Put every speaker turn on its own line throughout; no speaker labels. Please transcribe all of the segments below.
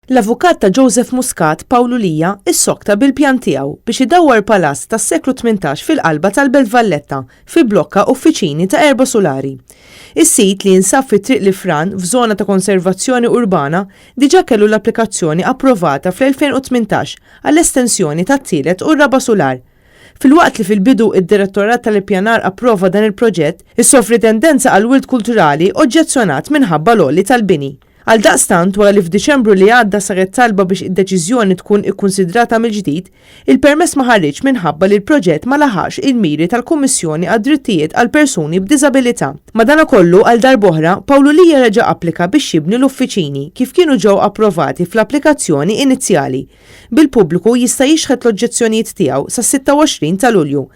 L-avukat ta' Joseph Muscat, Pawlu Lia, issokta bil-pjan tiegħu biex idawwar palazz tas-seklu 18 fil-qalba tal-Belt Valletta fi blokka uffiċini ta' erba' sulari. Is-sit, li jinsab fi Triq Lifran f'żona ta' konservazzjoni urbana, diġà kellu l-applikazzjoni approvata fl-2018 għall-estensjoni tat-tielet u r-raba' sular. Filwaqt li fil-bidu id-Direttorat tal-Ippjanar approva dan il-proġett, is-Sovritendenza għall-Wirt Kulturali oġġezzjonat minħabba l-għoli tal-bini. Għaldaqstant, wara li f'Diċembru li għadda saret talba biex id-deċiżjoni tkun ikkunsidrata mill-ġdid, il-permess ma ħariġx minħabba li l-proġett ma laħaqx il-miri tal-Kummissjoni għad-Drittijiet għall-Persuni b'Diżabilità. Madanakollu, għal darb'oħra, Pawlu Lia reġa' applika biex jibni l-uffiċini kif kienu ġew approvati fl-applikazzjoni inizjali. Bil-pubbliku jista' jixħet l-oġġezzjonijiet tiegħu sas-26 ta' Lulju.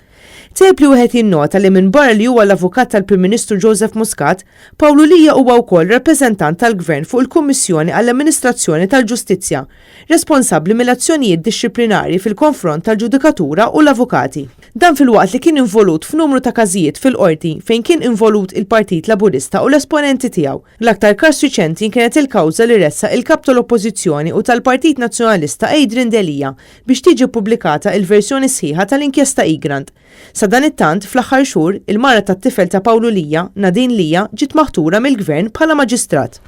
Tajjeb li wieħed jinnota li minbarra li huwa l-avukat tal-Prim Ministru Joseph Muscat, Pawlu Lia huwa wkoll rappreżentant tal-Gvern fuq il-Kummissjoni għall-Amministrazzjoni tal-Ġustizzja, responsabbli mill-azzjonijiet dixxiplinarji fil-konfront tal-ġudikatura u l-avukati. Dan filwaqt li kien involut f'numru ta' każijiet fil-Qorti fejn kien involut il-Partit Laburista u l-esponenti tiegħu. L-aktar każ riċenti kienet il-kawża li ressaq il-Kap tal-Oppożizzjoni u tal-Partit Nazzjonalista Adrian Delia biex tiġi ppubblikata il-verżjoni sħiħa tal-inkjesta Egrant. Sadanittant, fl-aħħar xhur, il-mara tat-tifel ta' Pawlu Lia, Nadine Lia, ġiet maħtura mill-Gvern bħala Maġistrat.